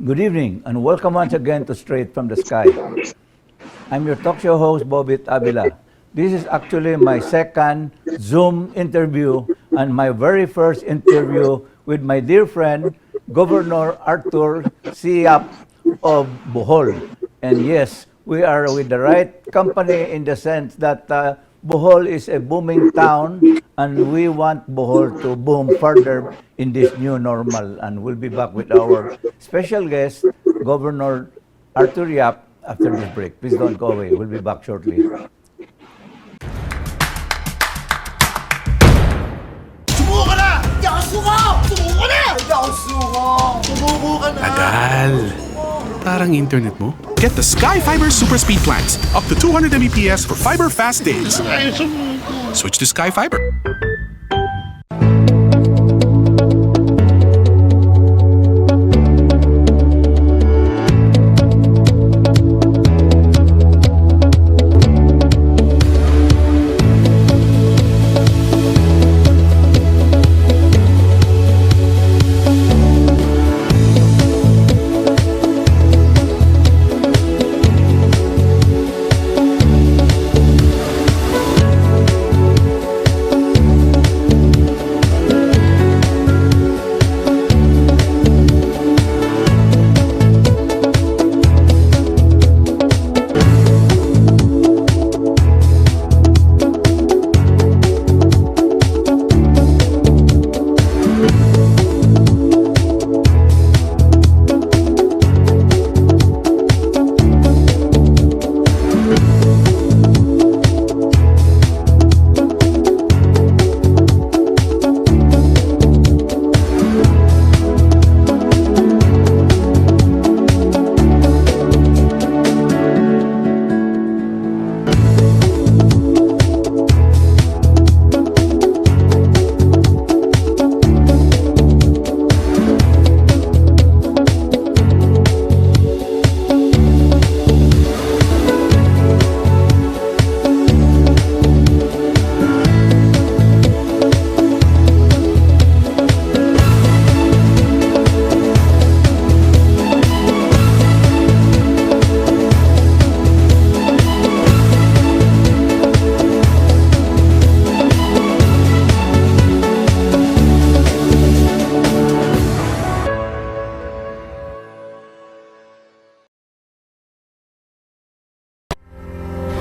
Good evening and welcome once again to Straight from the Sky. I'm your talk show host, Bobit Avila. This is actually my second Zoom interview and my very first interview with my dear friend, Governor Arthur C. Yap of Bohol. And yes, we are with the right company in the sense that Bohol is a booming town and we want Bohol to boom further in this new normal. And we'll be back with our special guest, Governor Arthur Yap, after this break. Please don't go away. We'll be back shortly. Sumuko ka na! Hindi ako suko! Sumuko ka na! Hindi ako suko! Sumuko ka na! Tagal. Parang internet mo. Get the Sky Fiber Super Speed plans, up to 200 Mbps for fiber fast days. Switch to Sky Fiber.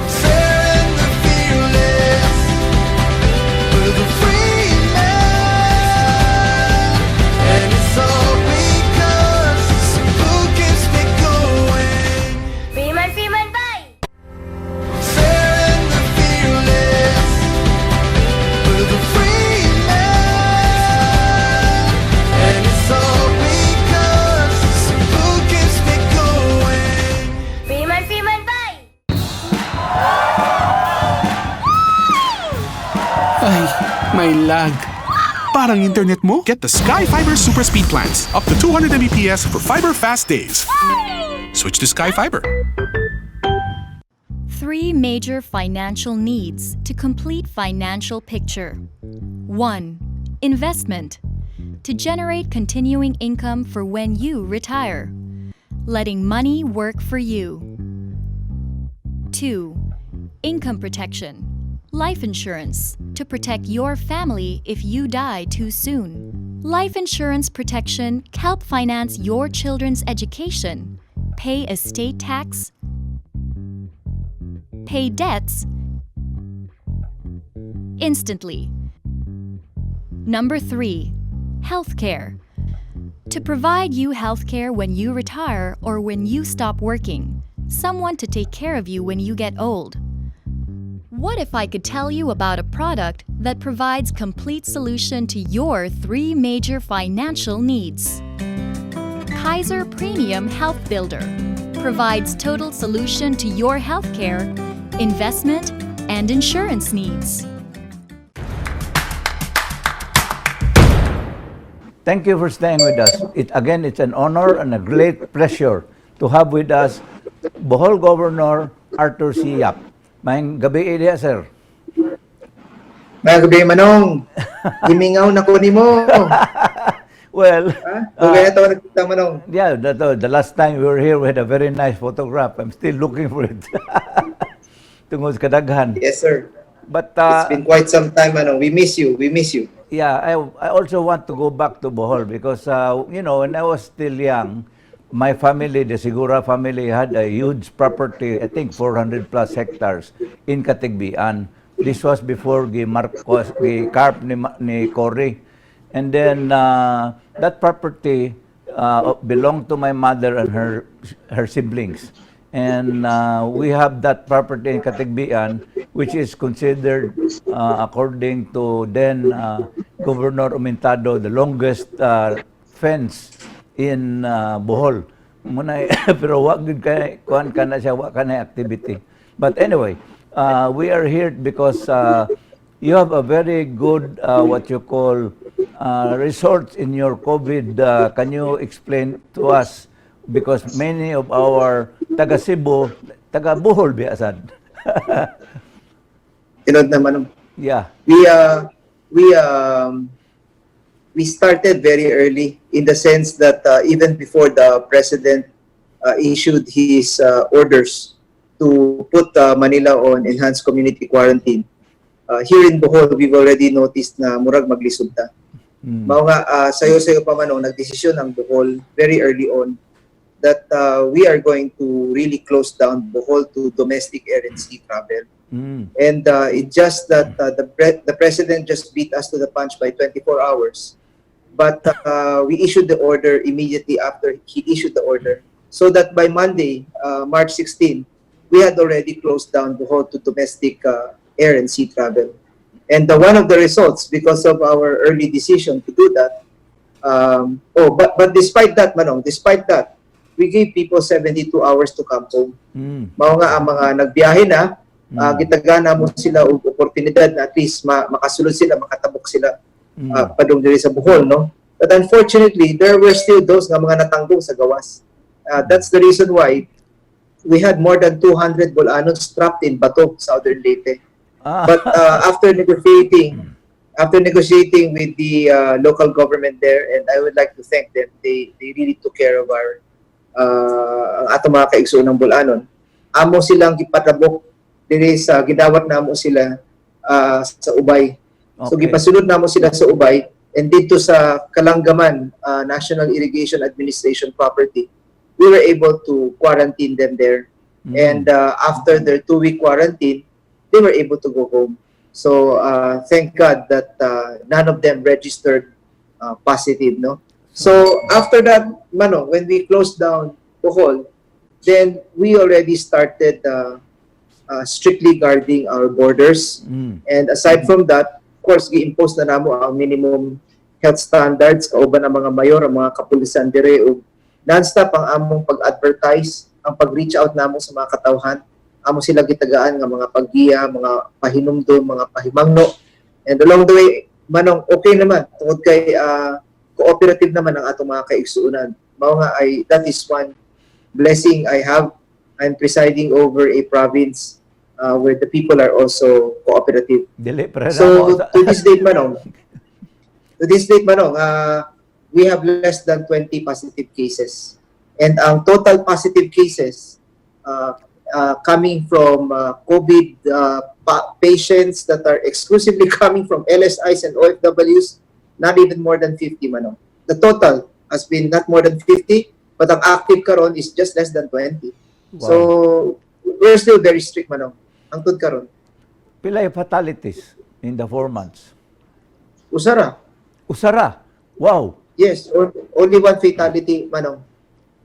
Sharing the fearless with a free man. And it's all because who keeps me going? Freeman, Freeman, bye! Sharing the fearless with a free man. And it's all because who keeps me going? Freeman, Freeman, bye! Ay, may lag. Parang internet mo. Get the Sky Fiber Super Speed plans, up to 200 Mbps for fiber fast days. Switch to Sky Fiber. Three major financial needs to complete financial picture. 1. Investment. To generate continuing income for when you retire. Letting money work for you. 2. Income protection. Life insurance to protect your family if you die too soon. Life insurance protection help finance your children's education, pay estate tax, pay debts instantly. Number 3, healthcare. To provide you healthcare when you retire or when you stop working, someone to take care of you when you get old. What if I could tell you about a product that provides complete solution to your three major financial needs? Kaiser Premium Health Builder provides total solution to your healthcare, investment, and insurance needs. Thank you for staying with us. Again, it's an honor and a great pleasure to have with us Bohol Governor Arthur C. Yap. Maayong gabii diha, sir. Mga gabi, Manong. Gimingaw na ko nimo. Well, Ha? Dugay na ta nagkita, Manong. Yeah, the last time we were here, we had a very nice photograph. I'm still looking for it. Tungod sa kadaghan. Yes, sir. But It's been quite some time, Manong. We miss you. We miss you. Yeah, I also want to go back to Bohol because, when I was still young, my family, the Segura family, had a huge property, I think 400 plus hectares in Catigbian. This was before gi Marcos, gi CARP ni Cory. And then that property belonged to my mother and her siblings. And we have that property in Catigbian, which is considered, according to then Governor Umentado, the longest fence in Bohol. Muna, pero wa gyud kay kuan ka na siya, wa ka na activity. But anyway, we are here because you have a very good, what you call, resorts in your COVID. Can you explain to us? Because many of our taga Cebu, taga Bohol biya sad. Tinuod na, Manong. We started very early in the sense that even before the president issued his orders to put Manila on enhanced community quarantine. Here in Bohol, we've already noticed na murag maglisod ta. Mao nga sayo-sayo pa man nagdesisyon ang Bohol very early on that we are going to really close down Bohol to domestic air and sea travel. And it just that the president just beat us to the punch by 24 hours. But we issued the order immediately after he issued the order, so that by Monday, March 16, we had already closed down Bohol to domestic air and sea travel. And one of the results, because of our early decision to do that, oh, but despite that, Manong, despite that, we gave people 72 hours to come home. Mao nga ang mga nagbiyahe na, gitagaan namo sila og oportunidad na at least makasulod sila, makatabok sila padung diri sa Bohol, no? But unfortunately, there were still those nga mga natanggong sa gawas. That's the reason why we had more than 200 Bolanons trapped in Bato, Southern Leyte. But after negotiating with the local government there, and I would like to thank them, they really took care of our ang atong mga kaigsuonang Bolanon. Amo silang gipatabok diri sa gidawat namo sila sa Ubay. So gipasulod namo sila sa Ubay and dito sa Kalanggaman National Irrigation Administration property. We were able to quarantine them there. And after their 2-week quarantine, they were able to go home. So thank God that none of them registered positive, no? So after that, Manong, when we closed down Bohol, then we already started strictly guarding our borders. And aside from that, of course, gi-impose na namo ang minimum health standards kauban ang mga mayor, ang mga kapulisan dire ug non-stop ang among pag-advertise, ang pag-reach out namo sa mga katawhan. Amo sila gitagaan nga mga paggiya, mga pahinumdom, mga pahimangno. And along the way, Manong, okay naman tungod kay cooperative naman ang atong mga kaigsuonan. Mao nga ay that is one blessing I have. I'm presiding over a province where the people are also cooperative. Dili pre So to this date, Manong, to this date, Manong, we have less than 20 positive cases. And ang total positive cases coming from COVID patients that are exclusively coming from LSIs and OFWs, not even more than 50, Manong. The total has been not more than 50, but ang active karon is just less than 20. So, we're still very strict, Manong. Hangtod karon. Pila yung fatalities in the 4 months? Usara. Usara. Wow. Yes, only one fatality, Manong.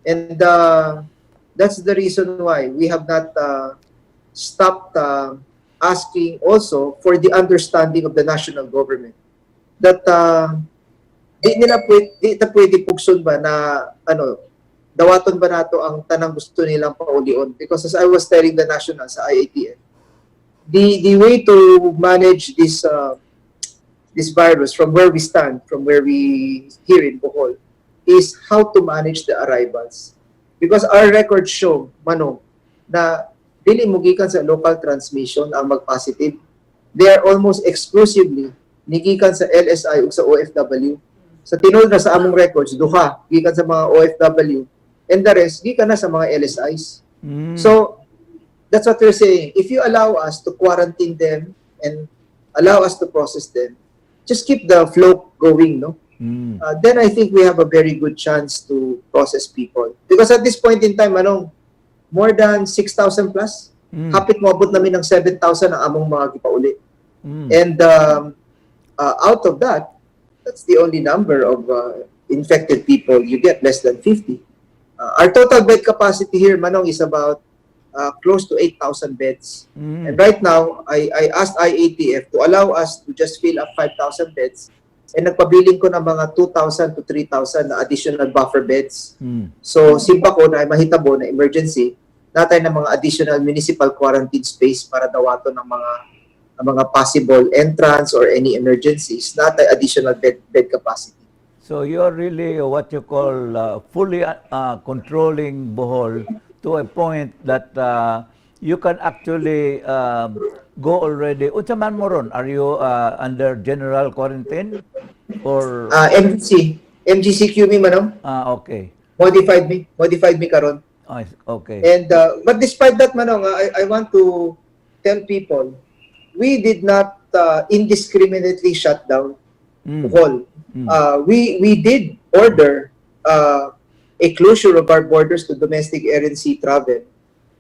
And that's the reason why we have not stopped asking also for the understanding of the national government that di nila pwede, di ta pwede pugson ba na ano dawaton ba nato ang tanang gusto nilang paulion, because as I was telling the national sa IATF, the way to manage this virus from where we stand, from where we here in Bohol, is how to manage the arrivals. Because our records show, Manong, na dili mo gikan sa local transmission ang mag-positive. They are almost exclusively nigikan sa LSI ug sa OFW. Sa tinuod na sa among records, duha gikan sa mga OFW and the rest gikan na sa mga LSIs. So that's what we're saying. If you allow us to quarantine them and allow us to process them, just keep the flow going, no? Then I think we have a very good chance to process people. Because at this point in time, anong more than 6,000 plus, hapit moabot namin ng 7,000 ang among mga gipauli. And out of that, that's the only number of infected people you get, less than 50. Our total bed capacity here, Manong, is about close to 8,000 beds. And right now, I asked IATF to allow us to just fill up 5,000 beds. And nagpabilin ko ng mga 2,000 to 3,000 na additional buffer beds. So, simba ko na mahitabo na emergency, naa tay ng mga additional municipal quarantine space para dawato ng mga possible entrance or any emergencies, naa tay additional bed capacity. So you're really what you call fully controlling Bohol to a point that you can actually go already. Unsa man mo ron? Are you under general quarantine or MGC, MGCQ mi, Manong, Ah, okay. modified mi karon. Ah, okay. And but despite that, Manong, I want to tell people we did not indiscriminately shut down Bohol. We did order a closure of our borders to domestic air and sea travel.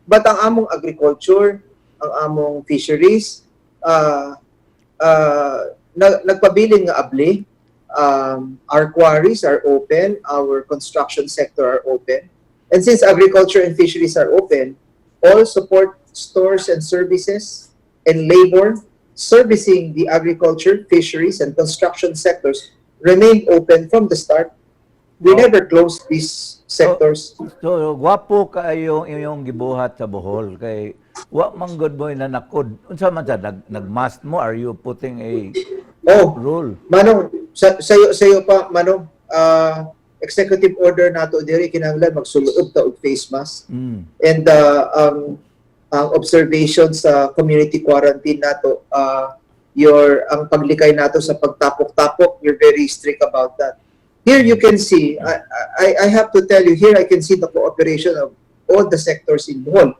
But ang among agriculture, ang among fisheries, nagpabilin nga abli. Our quarries are open, our construction sector are open. And since agriculture and fisheries are open, all support stores and services and labor servicing the agriculture, fisheries, and construction sectors remained open from the start. We never closed these sectors. So, gwapo kaayo inyong gibuhat sa Bohol kay wa man gud mo nanakod. Unsa man sa nag-mask mo? Are you putting a Oh, rule? Manong, sayo pa, Manong, executive order nato diri, kinahanglan magsulob ta og face mask. And ang observation sa community quarantine nato, your ang paglikay nato sa pagtapok-tapok, we're very strict about that. Here you can see, I have to tell you, here I can see the cooperation of all the sectors in Bohol.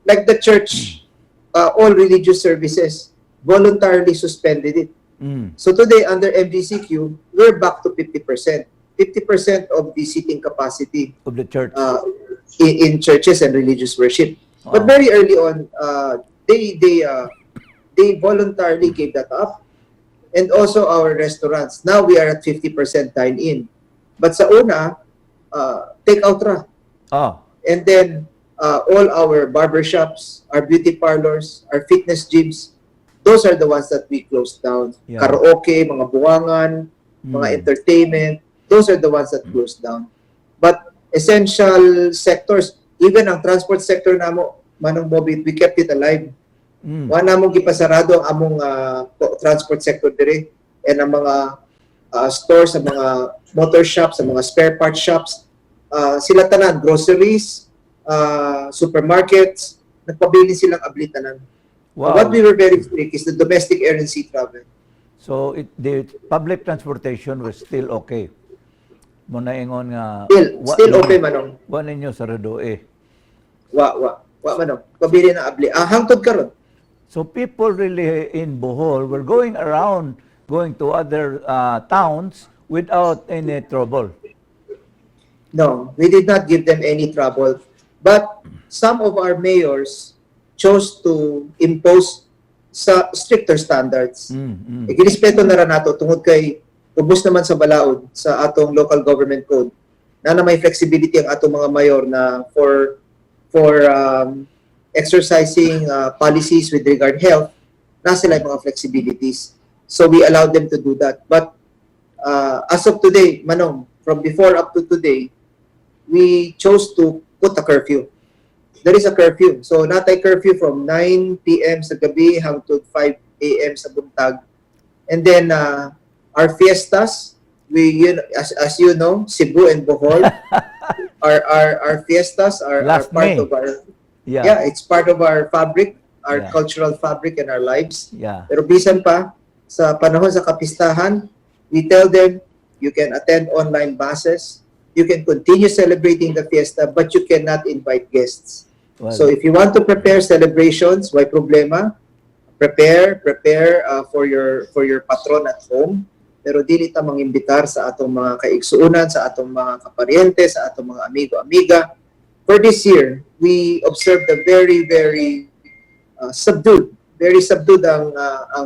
Like the church, all religious services voluntarily suspended it. So today, under MGCQ, we're back to 50%. 50% of the seating capacity Of the church. in churches and religious worship. But very early on, they voluntarily gave that up. And also our restaurants. Now we are at 50% dine-in. But sa una, take out ra. And then all our barber shops, our beauty parlors, our fitness gyms, those are the ones that we closed down. Karaoke, mga buwangan, mga entertainment, those are the ones that closed down. But essential sectors, even ang transport sector namo, Manong Bobby, we kept it alive. Wa namo gipasarado ang among transport sector dire and ang mga stores, sa mga motor shops, sa mga spare parts shops, sila tanan, groceries, supermarkets, nagpabilin silang abli tanan. What we were very strict is the domestic air and sea travel. So the public transportation was still okay. Mao na ingon nga Still open, Manong. Wa ninyo sarado eh. Wa, wa. Wa, Manong. Pabilin na abli. Ah, hangtod karon. So people really in Bohol were going around, going to other towns without any trouble. No, we did not give them any trouble. But some of our mayors chose to impose sa stricter standards. E, girespeto na ra nato tungod kay ubos naman sa balaod sa atong local government code na may flexibility ang atong mga mayor na for exercising policies with regard health na sila yung mga flexibilities. So we allowed them to do that. But as of today, Manong, from before up to today, we chose to put a curfew. There is a curfew. So naa tay curfew from 9 p.m. sa gabi hangtod 5 a.m. sa buntag. And then our fiestas, we you know, as you know, Cebu and Bohol, our fiestas are Last part May. Of our yeah, it's part of our fabric, our cultural fabric and our lives. Pero bisan pa sa panahon sa kapistahan, we tell them You can attend online masses. You can continue celebrating the fiesta, but you cannot invite guests. Well, So if you want to prepare celebrations, way problema? Prepare for your patron at home. Pero dili ta mangimbitar sa atong mga kaigsuonan, sa atong mga kaparyente, sa atong mga amigo amiga. For this year, we observed a very very subdued, very subdued ang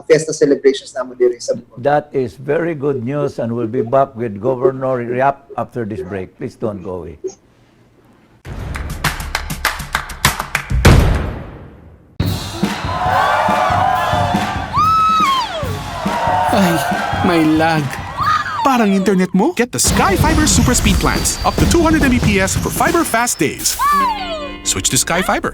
fiesta celebrations namo diri sa Bohol. That is very good news, and we'll be back with Governor Yap after this break. Please don't go away. Ay, may lag. Parang internet mo? Get the Sky Fiber Super Speed plans. Up to 200 Mbps for fiber fast days. Switch to Sky Fiber.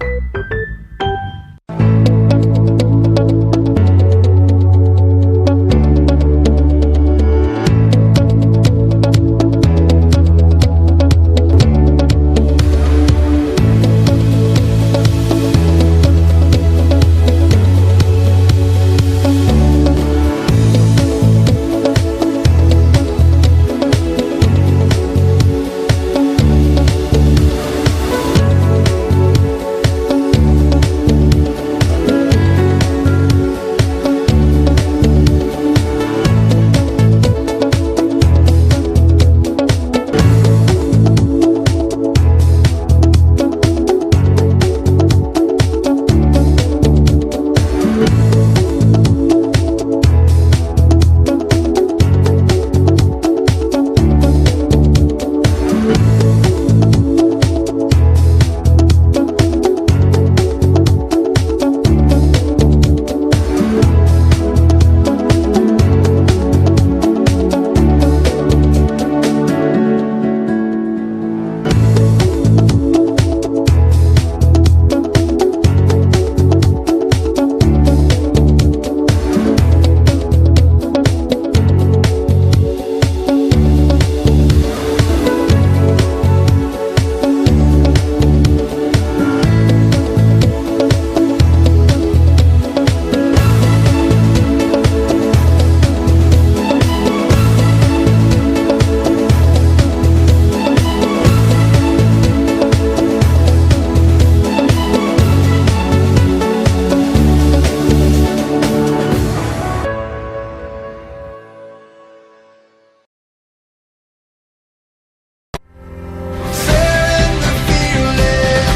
Sharing the fearless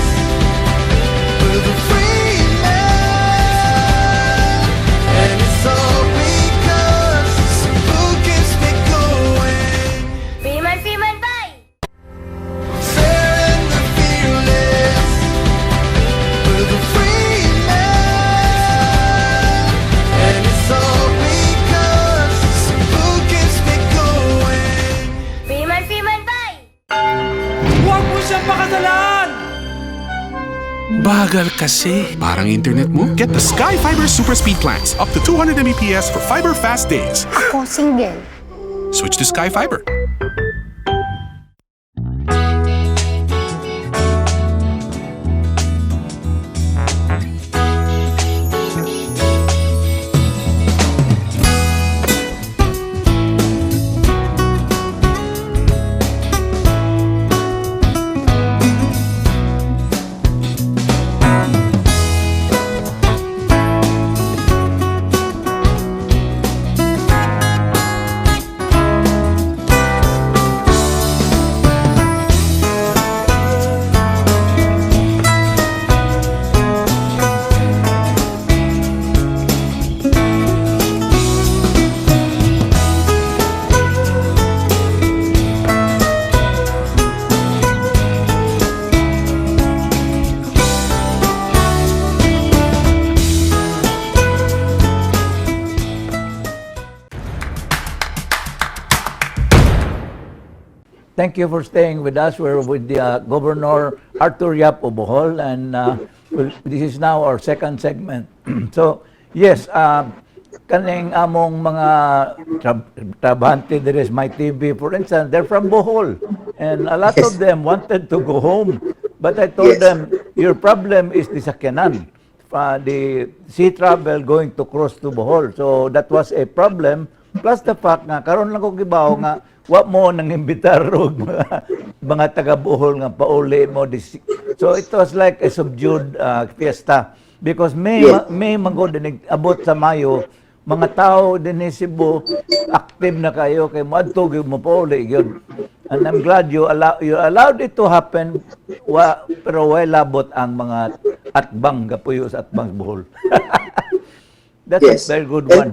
with a free man, and it's all because Cebu keeps me going. Freeman, Freeman, bye! Sharing the fearless with a free man, and it's all because Cebu keeps me going. Freeman, Freeman, bye! Huwag mo siyang pakasalan! Bagal kasi. Parang internet mo? Get the Sky Fiber Super Speed plans. Up to 200 Mbps for fiber fast days. Ako single. Switch to Sky Fiber. Thank you for staying with us. We're with the Governor Arthur Yap of Bohol, and this is now our second segment. So, yes, kaning among mga trabahante there is My TV, for instance, they're from Bohol, and a lot of them wanted to go home. But I told them, "Your problem is the sakyanan, the sea travel going to cross to Bohol." So that was a problem. Plus the fact nga, karon lang ko gibaw nga, Wa mo nang imbitar og mga taga Bohol nga pauli mo this. So it was like a subdued fiesta because May May man gud abot sa Mayo, mga tao dinhi Cebu active na kayo kay moadto gyud, mo pauli gyud. And I'm glad you allowed it to happen wa, pero way labot ang mga atbang gapuyo sa atbang Bohol. That's a very good one.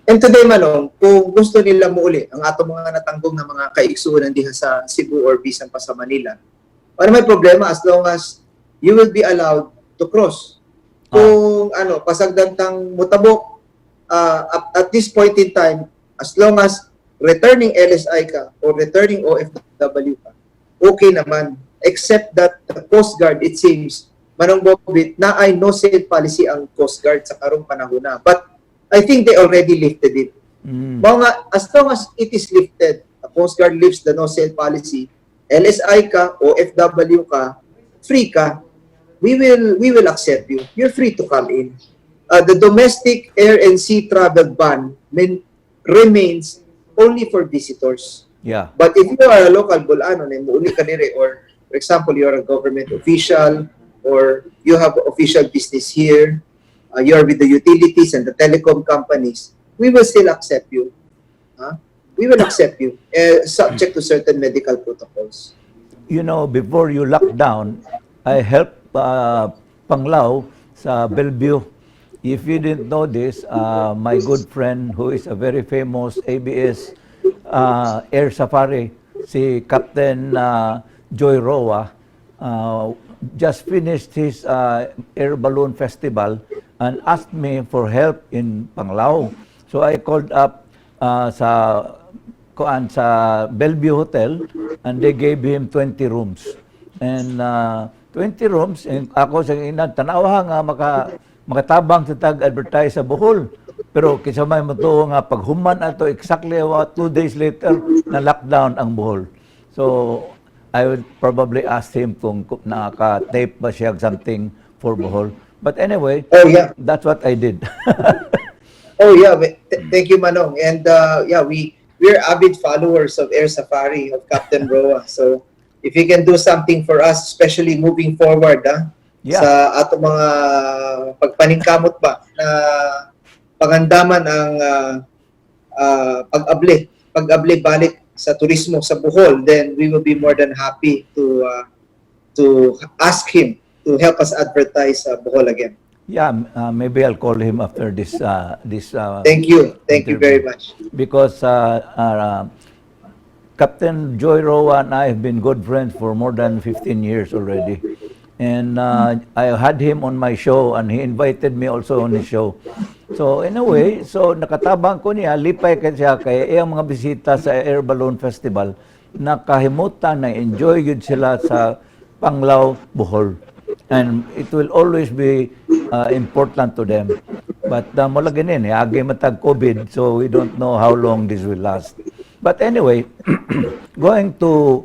And today, Manong, kung gusto nila muuli, ang atong mga natanggong na mga kaigsuonan diha sa Cebu or bisan pa sa Manila, wala may problema as long as you will be allowed to cross. Kung ano, pasagdan tang mutabok, at this point in time, as long as returning LSI ka or returning OFW ka, okay naman. Except that the Coast Guard, it seems, Manong Bobit, na ay no sail policy ang Coast Guard sa karong panahon na. But I think they already lifted it. Mao nga, as long as it is lifted, the Coast Guard lifts the no sail policy, LSI ka, OFW ka, free ka, we will accept you. You're free to come in. The domestic air and sea travel ban remains only for visitors. But if you are a local Bol-anon and muuli ka diri, or for example, you're a government official or you have official business here, you're with the utilities and the telecom companies, we will still accept you. Huh? We will accept you, subject to certain medical protocols. Before you lock down, I helped Panglao sa Bellevue. If you didn't know this, my good friend who is a very famous ABS Air Safari, si Captain Joy Roa, just finished his air balloon festival and asked me for help in Panglao. So I called up sa kuan sa Bellevue Hotel and they gave him 20 rooms. And 20 rooms and ako sa ina tanawa nga makatabang sa tag advertise sa Bohol. Pero kinsa may motuo nga paghuman ato, exactly about 2 days later na lockdown ang Bohol. So I would probably ask him kung nakaka-tape ba siya something for Bohol. But anyway, that's what I did. Oh yeah, thank you, Manong. And yeah, we're avid followers of Air Safari of Captain Roa. So if you can do something for us, especially moving forward, ah, sa ato mga pagpaningkamot ba na pangandaman ang pag-abli balik sa turismo sa Bohol, then we will be more than happy to ask him to help us advertise Bohol again. Yeah, maybe I'll call him after this Thank you. Thank you very much. Because Captain Joy Roa and I have been good friends for more than 15 years already. And I had him on my show and he invited me also on his show. So in a way, so nakatabang ko niya, lipay kay siya kay iyang mga bisita sa Air Balloon Festival, nakahimutan na enjoy gyud sila sa Panglao, Bohol. And it will always be important to them. But mao lagi ni, agi man tag COVID, so we don't know how long this will last. But anyway, going to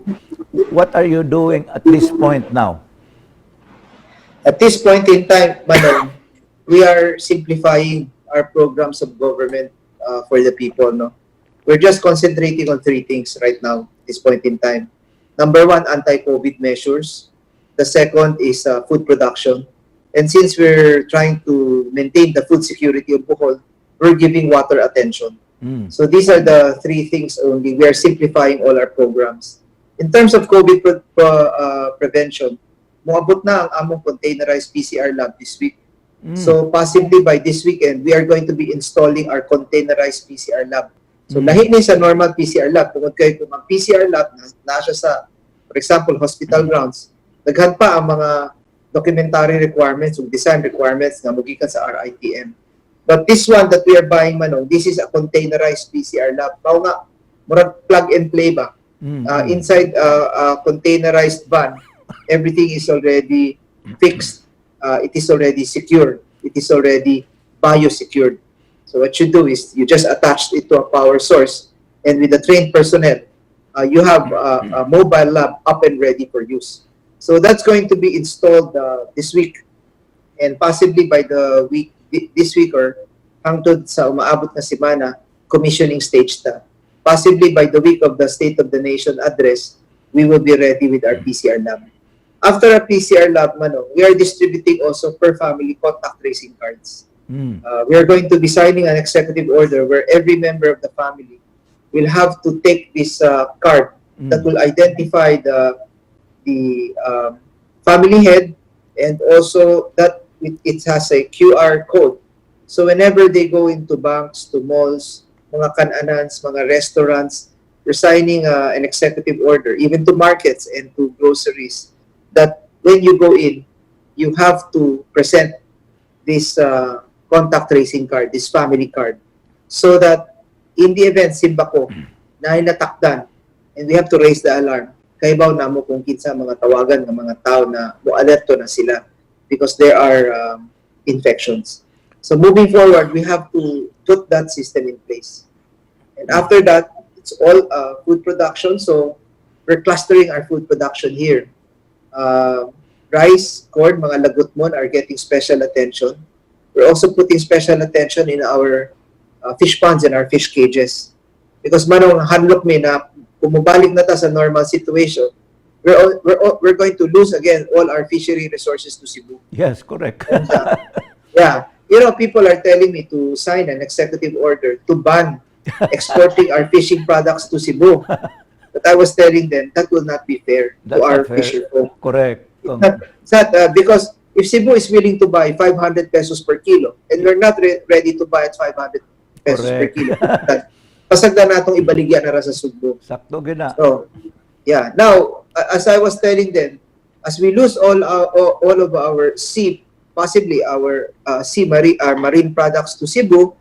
what are you doing at this point now? At this point in time, Manong, we are simplifying our programs of government for the people. No, we're just concentrating on three things right now at this point in time. Number one, anti-COVID measures. The second is food production. And since we're trying to maintain the food security of Bohol, we're giving water attention. So these are the three things only. We are simplifying all our programs. In terms of COVID prevention, moabot na ang among containerized PCR lab this week. So possibly by this weekend, we are going to be installing our containerized PCR lab. So lahi ni sa normal PCR lab. Tungod kay kung ang PCR lab na siya sa, for example, hospital grounds, daghan pa ang mga documentary requirements ug design requirements nga mogikan sa RITM. But this one that we are buying, Manong, this is a containerized PCR lab. Mao nga, murag plug and play ba? Inside a containerized van, everything is already fixed. It is already secure. It is already biosecured. So what you do is you just attach it to a power source, and with the trained personnel, you have a mobile lab up and ready for use. So that's going to be installed this week, and possibly by the week this week or hangtod sa umaabot na semana, commissioning stage ta. Possibly by the week of the State of the Nation Address, we will be ready with our PCR lab. After our PCR lab, Manong, we are distributing also per family contact tracing cards. We are going to be signing an executive order where every member of the family will have to take this card that will identify the family head, and also that it has a QR code. So whenever they go into banks, to malls, mga kan-anans, mga restaurants, we're signing an executive order, even to markets and to groceries, that when you go in, you have to present this contact tracing card, this family card, so that in the event, simbako, na natakdan, and we have to raise the alarm, kahibaw namo kung kinsa mga tawagan ng mga tao na mo-alerto na sila because there are infections. So moving forward, we have to put that system in place. And after that, it's all food production. So we're clustering our food production here. Rice, corn, mga lagutmon are getting special attention. We're also putting special attention in our fish ponds and our fish cages. Because, Manong, hadlok mi na kung mobalik na ta sa normal situation, we're going to lose again all our fishery resources to Cebu. Yes, correct. Yeah. People are telling me to sign an executive order to ban exporting our fishing products to Cebu. But I was telling them that will not be fair That's to our not fair. fisher folk. Correct. It's not, because if Cebu is willing to buy 500 pesos per kilo and we're not ready to buy at 500 pesos per Correct. Kilo, that, pasagdan natong ibaligya na ra sa Sugbo. Sakto gyud na. So, yeah. Now, as I was telling them, as we lose all of our sea, possibly our sea marine, our marine products to Cebu,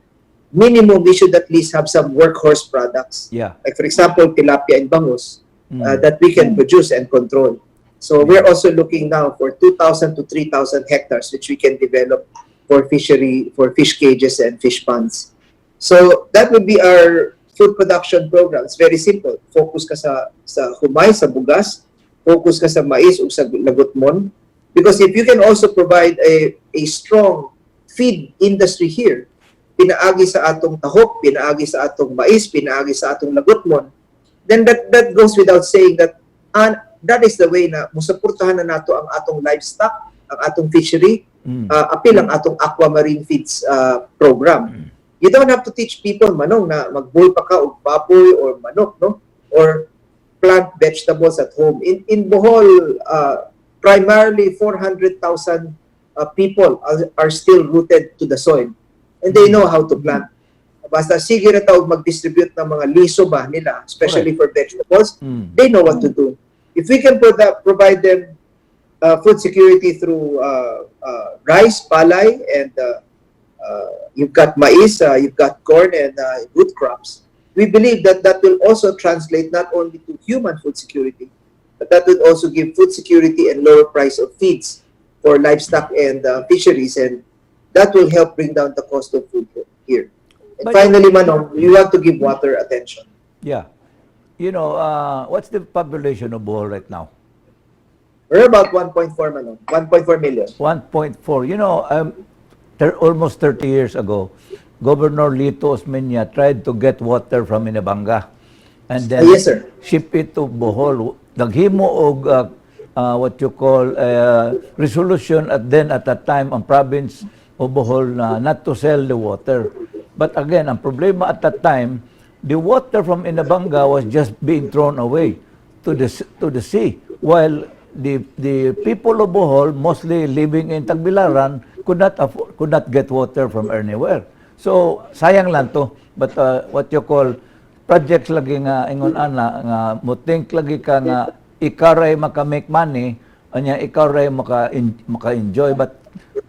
minimum we should at least have some workhorse products. Like, for example, tilapia and bangus that we can produce and control. So we're also looking now for 2,000 to 3,000 hectares which we can develop for fishery, for fish cages and fish ponds. So that would be our food production program. It's very simple. Focus ka sa humay, sa bugas, focus ka sa mais o sa lagutmon. Because if you can also provide a strong feed industry here, pinaagi sa atong tahop, pinaagi sa atong mais, pinaagi sa atong lagutmon, then that goes without saying that and that is the way na musuportahan na nato ang atong livestock, ang atong fishery, apil ang atong aquamarine feeds program. You don't have to teach people, Manong, na magbuhi pa ka og baboy or manok, no? Or plant vegetables at home. In Bohol, primarily 400,000 people are still rooted to the soil and they know how to plant. Basta sige na ta og mag-distribute ng mga liso ba nila, especially for vegetables, they know what to do. If we can provide them food security through rice, palay, and you've got mais, you've got corn and root crops, we believe that that will also translate not only to human food security, but that will also give food security and lower price of feeds for livestock and fisheries, and that will help bring down the cost of food here. And finally, Manong, we want to give water attention. Yeah. What's the population of Bohol right now? We're about 1.4, Manong, 1.4 million. 1.4. Almost 30 years ago, Governor Lito Osmeña tried to get water from Inabanga and then Ah, yes, sir. Ship it to Bohol. Naghimo og what you call resolution at then at that time ang province of Bohol na not to sell the water. But again, ang problema at that time, the water from Inabanga was just being thrown away to the sea while the people of Bohol, mostly living in Tagbilaran, could not get water from anywhere. So sayang lang to, but what you call projects lagi nga ingon ana nga mo think lagi ka nga ikaw ray maka make money, anya ikaw ray maka enjoy. But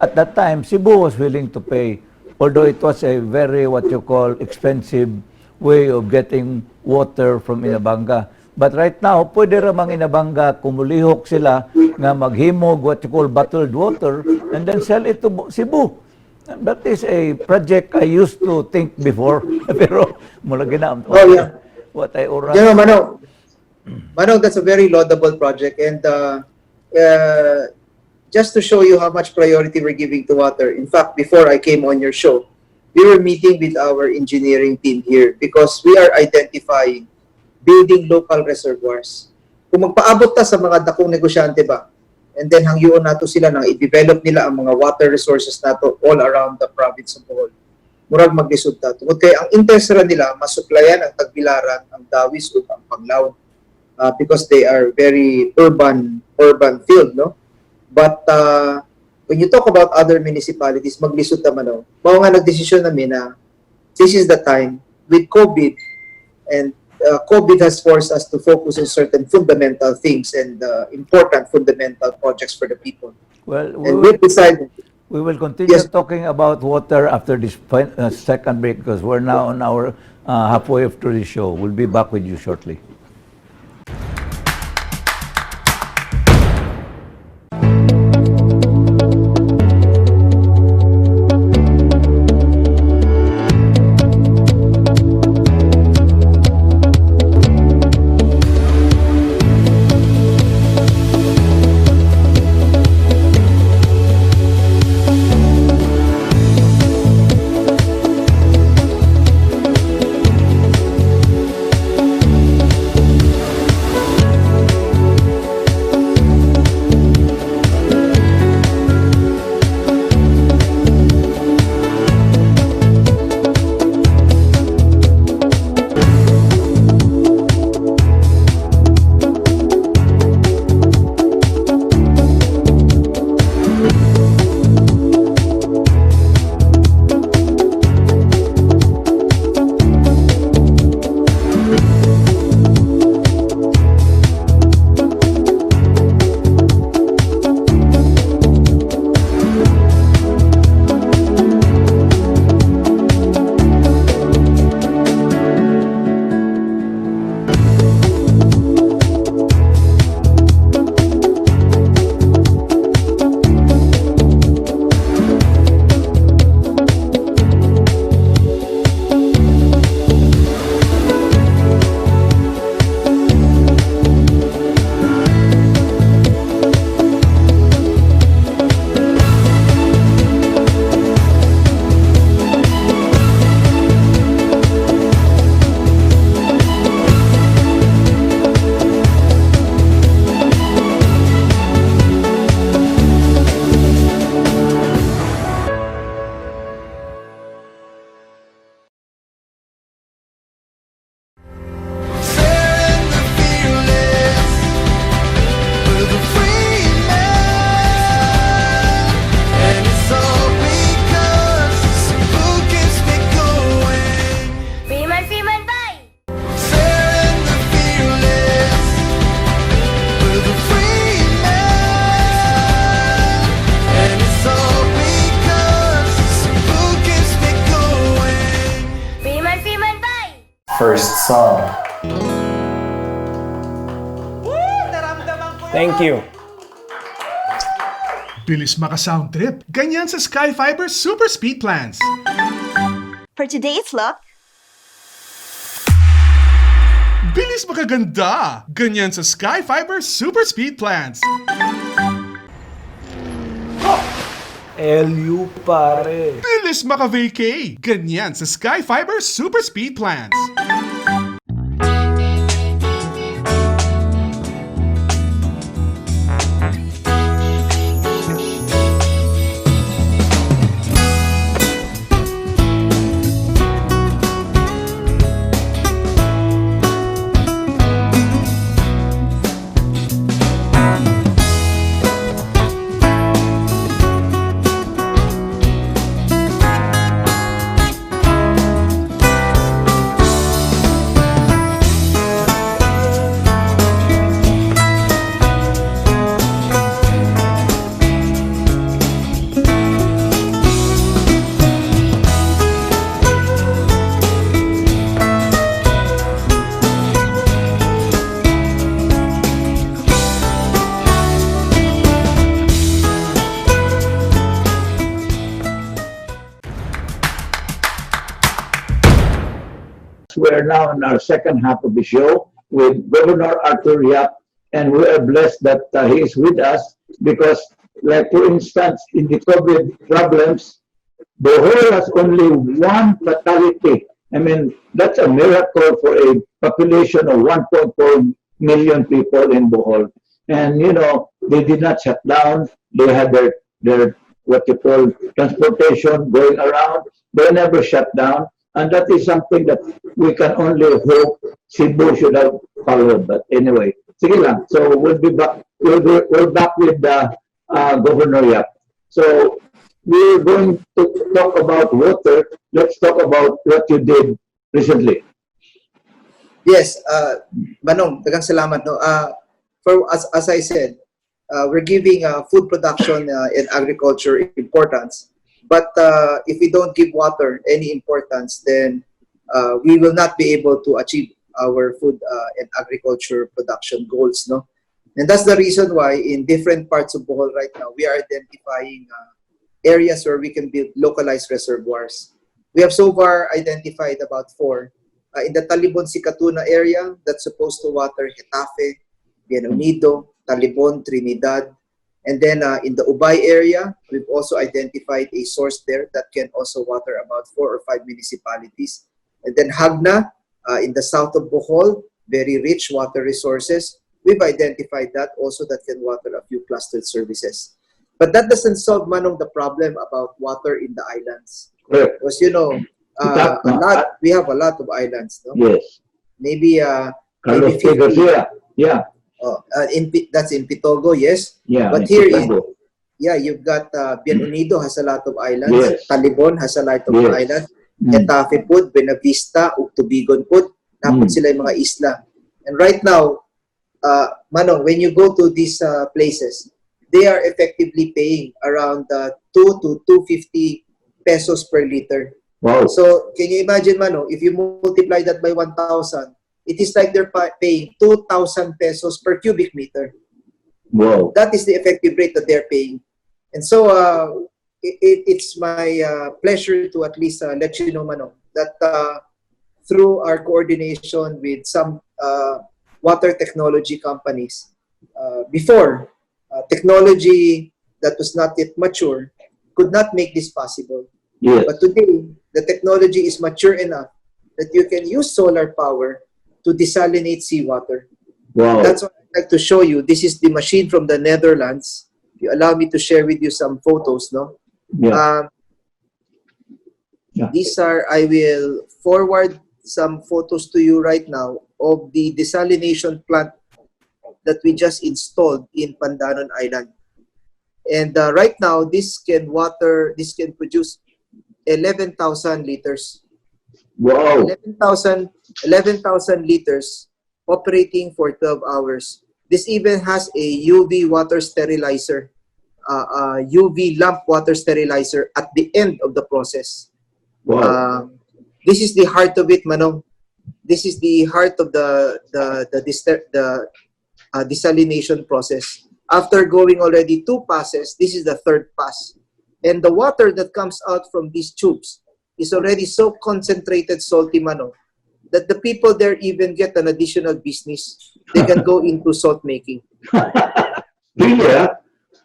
at that time Cebu was willing to pay, although it was a very, what you call, expensive way of getting water from Inabanga. But right now, pwede ra mang Inabanga, kumulihok sila nga maghimog what you call bottled water and then sell it to Cebu. That is a project I used to think before, pero mula gina what I oras. Manong, that's a very laudable project. And just to show you how much priority we're giving to water, in fact, before I came on your show, We were meeting with our engineering team here because we are identifying building local reservoirs. Kung magpaabot ta sa mga dakong negosyante ba, and then hangyoon nato sila nang i-develop nila ang mga water resources nato all around the province of Bohol. Murag maglisod ta. Tungod kay ang interest ra nila masuplayan ang Tagbilaran, ang Dawis ug ang Panglao because they are very urban field, no? But when you talk about other municipalities, maglisod ta man, no? Mao nga nagdesisyon nami na this is the time with COVID, and COVID has forced us to focus on certain fundamental things and important fundamental projects for the people. Well, we And will, we decided we will continue Yes. talking about water after this second break because we're now on our halfway through the show. We'll be back with you shortly. Sharing the fearless with the free man, and it's all because Cebu keeps me going. Freeman, Freeman, bye! Sharing the fearless with the free man, and it's all because Cebu keeps me going. Freeman, Freeman, bye! First song. Thank you. Bilis maka-sound trip. Ganyan sa Sky Fiber Super Speed Plans. For today's look, Bilis makaganda. Ganyan sa Sky Fiber Super Speed Plans. LU, pare. Bilis maka-vacay. Ganyan sa Sky Fiber Super Speed Plans. We are now in our second half of the show with Governor Arthur Yap, and we are blessed that he is with us because, like for instance, in the COVID problems, Bohol has only one fatality. I mean, that's a miracle for a population of 1.4 million people in Bohol. And they did not shut down. They had their what you call transportation going around. They never shut down. And that is something that we can only hope Cebu should have followed. But anyway, sige lang. So we'll be back. We're back with the Governor Yap. So we're going to talk about water. Let's talk about what you did recently. Yes, Manong, daghang salamat, no. For as I said, we're giving food production and agriculture importance. But if we don't give water any importance, then we will not be able to achieve our food and agriculture production goals, no? And that's the reason why in different parts of Bohol right now, we are identifying areas where we can build localized reservoirs. We have so far identified about four. In the Talibon Sikatuna area, that's supposed to water Getafe, Bien Unido, Talibon, Trinidad. And then in the Ubay area, we've also identified a source there that can also water about four or five municipalities. And then Jagna, in the south of Bohol, very rich water resources. We've identified that also that can water a few clustered services. But that doesn't solve, Manong, the problem about water in the islands. Correct. Because a lot we have a lot of islands, no? Yes. Maybe Carlos maybe P. 50. Garcia. Yeah. Oh, that's in Pitogo, yes. Yeah. But in here in Chicago. Yeah, you've got Bien Unido has a lot of islands. Talibon has a lot of islands. Getafe pud, Buenavista, ug Tubigon pud. Naa pod sila yung mga isla. And right now, Manong, when you go to these places, they are effectively paying around 2 to 250 pesos per liter. So, can you imagine, Manong, if you multiply that by 1,000, it is like they're paying 2,000 pesos per cubic meter. That is the effective rate that they're paying. And so, it's my pleasure to at least let you know, Manong, that through our coordination with some water technology companies, before, technology that was not yet mature could not make this possible. But today, the technology is mature enough that you can use solar power to desalinate seawater. That's what I'd like to show you. This is the machine from the Netherlands. If you allow me to share with you some photos, no? Yeah. These are, I will forward some photos to you right now of the desalination plant that we just installed in Pandanon Island. And right now, this can produce 11,000 liters. 11,000 liters operating for 12 hours. This even has a UV water sterilizer, UV lamp water sterilizer at the end of the process. This is the heart of it, Manong. This is the heart of the desalination process. After going already two passes, this is the third pass. And the water that comes out from these tubes is already so concentrated salty, Manong, that the people there even get an additional business. They can go into salt making. Really? Huh?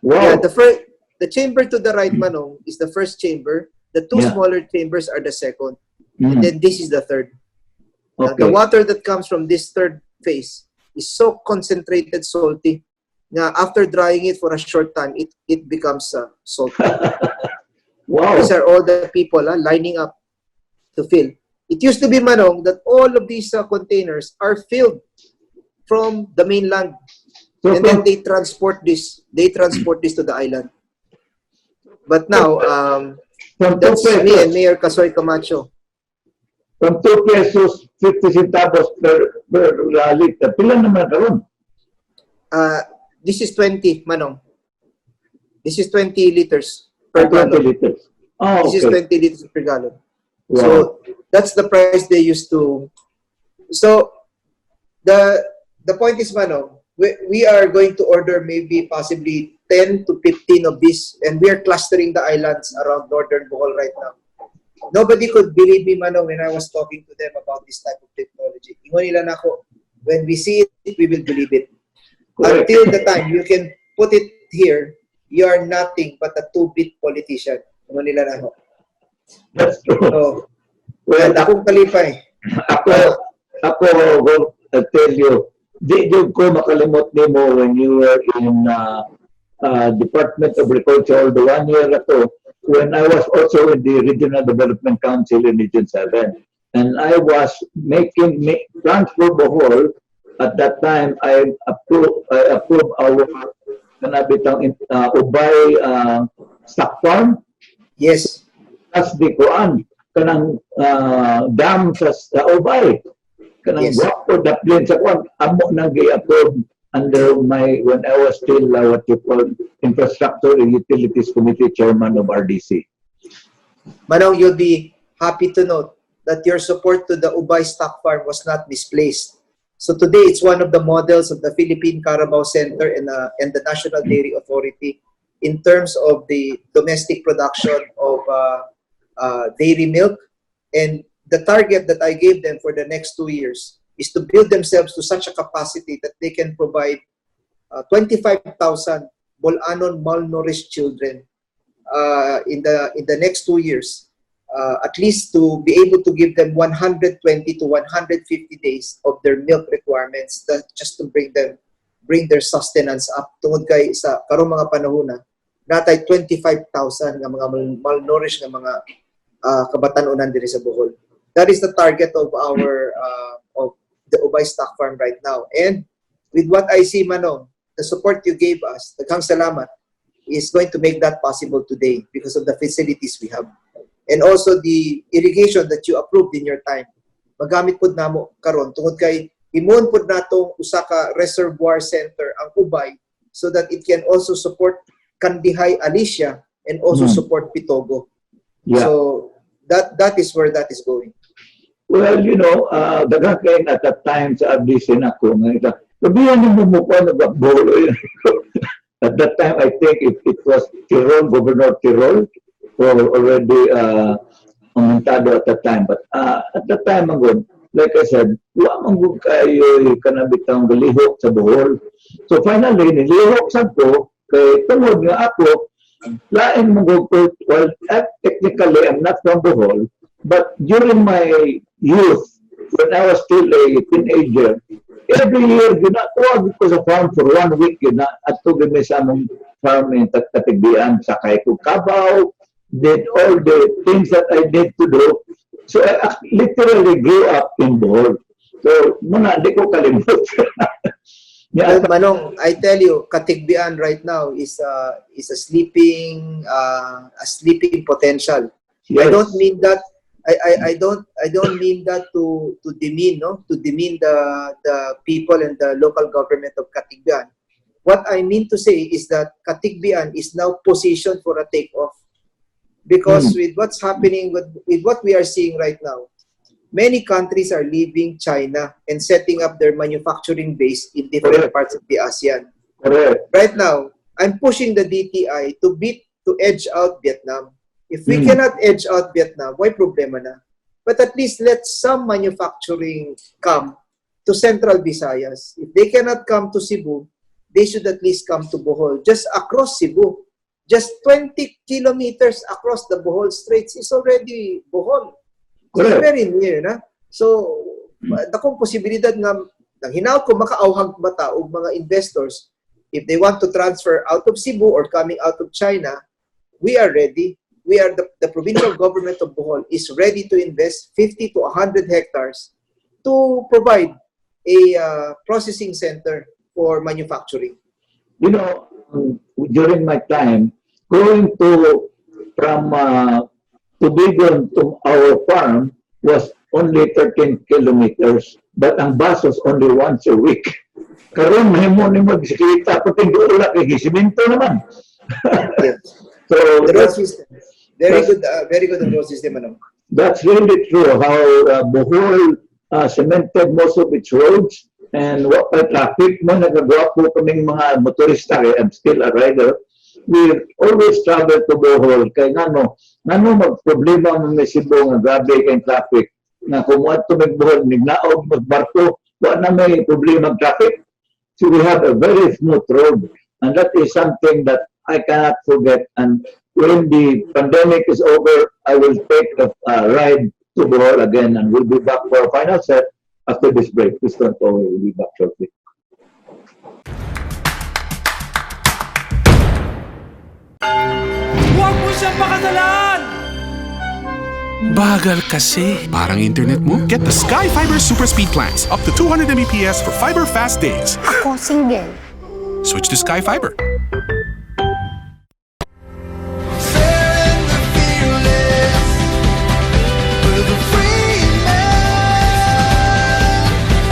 Wow. Yeah, the chamber to the right, Manong, is the first chamber. The two smaller chambers are the second. And then this is the third. The water that comes from this third phase is so concentrated salty na after drying it for a short time, it becomes salty. These are all the people lining up to fill. It used to be, Manong, that all of these containers are filled from the mainland. So And then they transport this to the island. But now, from 2 that's me and pesos, Mayor Kasoy Camacho. From 2 pesos 50 centavos per liter. Pila naman karon? This is 20, Manong. This is 20 liters per 20 gallon. Liters. Oh, This is okay. 20 liters per gallon. So that's the price they used to. So the point is, Manong, we are going to order maybe possibly 10 to 15 of these, and we are clustering the islands around northern Bohol right now. Nobody could believe me, Manong, when I was talking to them about this type of technology. Ingon nila nako, "When we see it, we will believe it." Correct. Until the time you can put it here, you are nothing but a two-bit politician. Ingon nila nako. That's true. So, Well, well, akong kalipay. Ako, will tell you, di jud ko makalimot nimo when you were in Department of Agriculture, the one year ago, when I was also in the Regional Development Council in Region 7. And I was making plans for Bohol. At that time, I approved our kana bitang Ubay stock farm. As the kuan kanang dam sa Ubay kanang gwapo daplin sa kuan amo nang gi-approve under my when I was still what you call Infrastructure and Utilities Committee Chairman of RDC. Manong, you'll be happy to note that your support to the Ubay Stock Farm was not misplaced. So today, it's one of the models of the Philippine Carabao Center and the National Dairy Authority in terms of the domestic production of dairy milk. And the target that I gave them for the next 2 years is to build themselves to such a capacity that they can provide 25,000 Bol-anon malnourished children in the next 2 years, at least to be able to give them 120 to 150 days of their milk requirements that just to bring their sustenance up tungod kay sa karong mga panahon na natay 25,000 nga mga malnourished nga mga kabatan-onan diri sa Bohol. That is the target of the Ubay Stock Farm right now. And with what I see, Manong, the support you gave us, daghang salamat, is going to make that possible today because of the facilities we have. And also the irrigation that you approved in your time. Magamit pud namo karon tungod kay himuon pud natong usa ka reservoir center ang Ubay so that it can also support Kandihay Alicia and also support Pitogo. So that is where that is going. Well, daghan kay at that time sa RDC na ko nga ita. Sabihan mo mo ko nagabolo. At that time, I think it was Tirol, Governor Tirol, who already aumentado at that time. But at that time, man gud, like I said, wa man gud kayo kanang bitang galihok sa Bohol. So finally, nilihok sad ko, kay tungod nga ako, lain man gud ko, well, technically, I'm not from Bohol, but during my youth, when I was still a teenager, every year, ginatuwag ko sa farm for one week, yun na, at gyud mi sa among farm in Katigbian, sakay ko kabaw, did all the things that I need to do. So I literally grew up in Bohol. So, muna, di ko kalimot. Yeah. Well, Manong, I tell you, Katigbian right now is a sleeping potential. I don't mean that I don't mean that to demean, no, to demean the people and the local government of Katigbian. What I mean to say is that Katigbian is now positioned for a takeoff because with what's happening with what we are seeing right now, many countries are leaving China and setting up their manufacturing base in different Correct. Parts of the ASEAN. Correct. Right now, I'm pushing the DTI to edge out Vietnam. If we cannot edge out Vietnam, why problema na? But at least let some manufacturing come to Central Visayas. If they cannot come to Cebu, they should at least come to Bohol. Just across Cebu. Just 20 kilometers across the Bohol Straits is already Bohol. So it's Correct. Very near, na? So, dakong posibilidad nga nang hinaut ko makaauhag bata og mga investors if they want to transfer out of Cebu or coming out of China, we are ready. We are the provincial government of Bohol is ready to invest 50 to 100 hectares to provide a processing center for manufacturing. During my time, going to from Tubigon to our farm was only 13 kilometers, but ang bus was only once a week. Karon mahimo nimo bisikleta, pati wala kay gisimento naman. So The road that's, system. Very good ang road system, ano. That's really true how Bohol cemented most of its roads and wa pa traffic mo nagagawa po kaming mga motorista kay I'm still a rider. We always travel to Bohol kay ngano magproblema mo may Cebu nga grabe kay traffic nga kung moadto mig Bohol nignaog mag barko wa na may problema ang traffic. So we have a very smooth road and that is something that I cannot forget and When the pandemic is over, I will take a ride to Bohol again and we'll be back for a final set after this break. Please don't go away. We'll be back shortly. Huwag mo siyang pakasalan! Bagal kasi. Parang internet mo? Get the Sky Fiber Super Speed plans. Up to 200 Mbps for fiber fast days. Ako single. Switch to Sky Fiber. Sharing the fearless with a free man.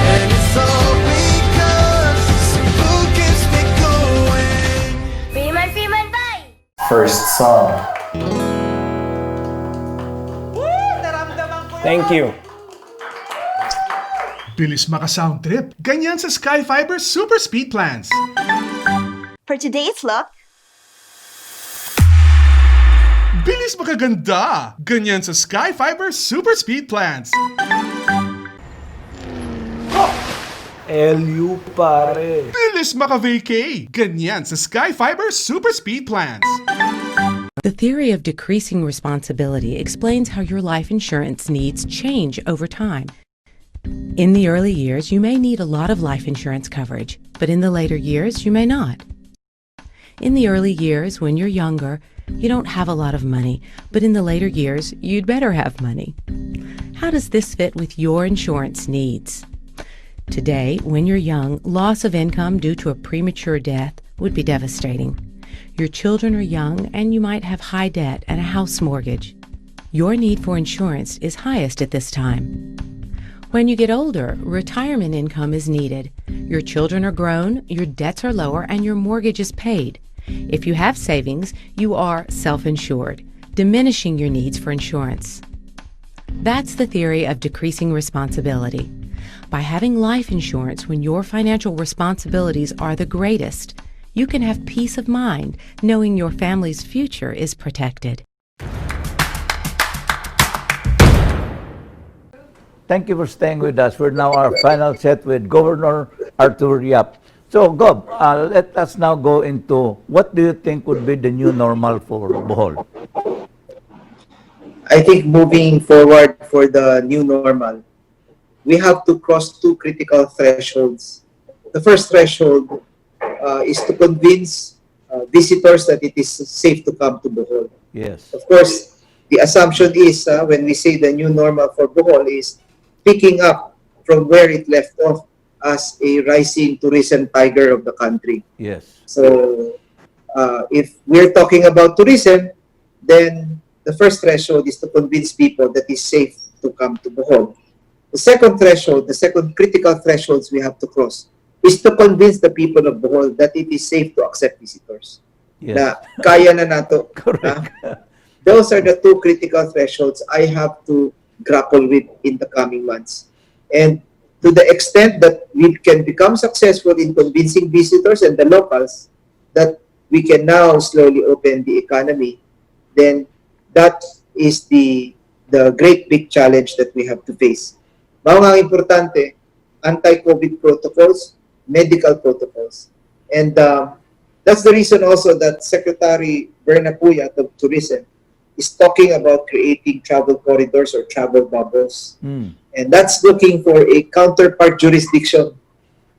And it's all because Cebu keeps me going. Freeman, Freeman, bye! First song. Thank you. Bilis maka-sound trip. Ganyan sa Sky Fiber Super Speed plans. For today's look, Bilis makaganda. Ganyan sa Sky Fiber Super Speed plans. LU pare. Bilis maka-vacay. Ganyan sa Sky Fiber Super Speed plans. The theory of decreasing responsibility explains how your life insurance needs change over time. In the early years, you may need a lot of life insurance coverage, but in the later years, you may not. In the early years, when you're younger, you don't have a lot of money, but in the later years, you'd better have money. How does this fit with your insurance needs? Today, when you're young, loss of income due to a premature death would be devastating. Your children are young and you might have high debt and a house mortgage. Your need for insurance is highest at this time. When you get older, retirement income is needed. Your children are grown, your debts are lower, and your mortgage is paid. If you have savings, you are self insured, diminishing your needs for insurance. That's the theory of decreasing responsibility. By having life insurance when your financial responsibilities are the greatest, you can have peace of mind knowing your family's future is protected. Thank you for staying with us. We're now our final set with Governor Arthur Yap. So, Gob, let us now go into what do you think would be the new normal for Bohol? I think moving forward for the new normal, we have to cross two critical thresholds. The first threshold is to convince visitors that it is safe to come to Bohol. Of course, the assumption is when we say the new normal for Bohol is picking up from where it left off as a rising tourism tiger of the country. So, if we're talking about tourism, then the first threshold is to convince people that it's safe to come to Bohol. The second threshold, the second critical thresholds we have to cross is to convince the people of Bohol that it is safe to accept visitors. Na kaya na nato. Correct. Ha? Those are the two critical thresholds I have to grapple with in the coming months. And to the extent that we can become successful in convincing visitors and the locals that we can now slowly open the economy, then that is the great big challenge that we have to face. Mao nga ang importante, anti-COVID protocols, medical protocols. And that's the reason also that Secretary Berna Puyat of Tourism is talking about creating travel corridors or travel bubbles. And that's looking for a counterpart jurisdiction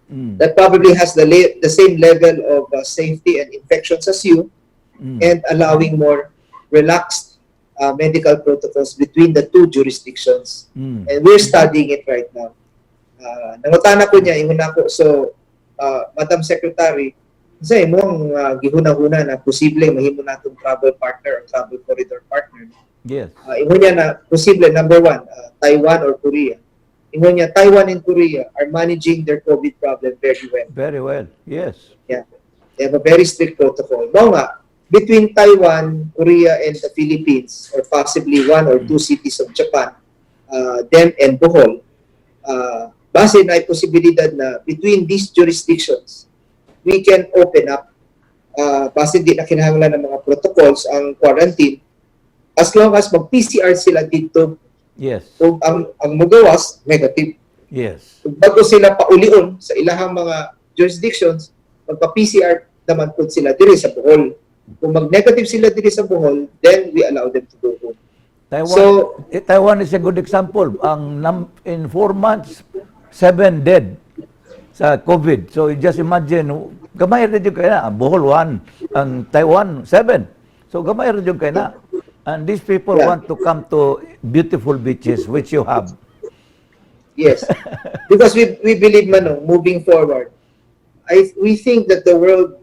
that probably has the same level of safety and infections as you and allowing more relaxed medical protocols between the two jurisdictions. And we're studying it right now. Nangutana ko niya, ingon ako, so, Madam Secretary, sa imong gihuna-huna na posible mahimo natong travel partner or travel corridor partner? Ingon niya na posible, number one, Taiwan or Korea. Ingon niya, Taiwan and Korea are managing their COVID problem very well. Very well. Yes. Yeah. They have a very strict protocol. Mao nga, between Taiwan, Korea, and the Philippines, or possibly one or two cities of Japan, them and Bohol, base na ay posibilidad na between these jurisdictions, we can open up, base di na kinahanglan ng mga protocols, ang quarantine, as long as mag-PCR sila dito, kung ang mugawas, negative. Kung bago sila paulion sa ilahang mga jurisdictions, magpa-PCR naman po sila diri sa Bohol. Kung mag-negative sila diri sa Bohol, then we allow them to go home. Taiwan, So Taiwan is a good example. In 4 months, seven dead sa COVID. So you just imagine, gamay ra jud kay na. Ang Bohol 1, ang Taiwan 7. So gamay ra jud kay na. And these people want to come to beautiful beaches, which you have. Yes. Because we believe, Manong, moving forward, I we think that the world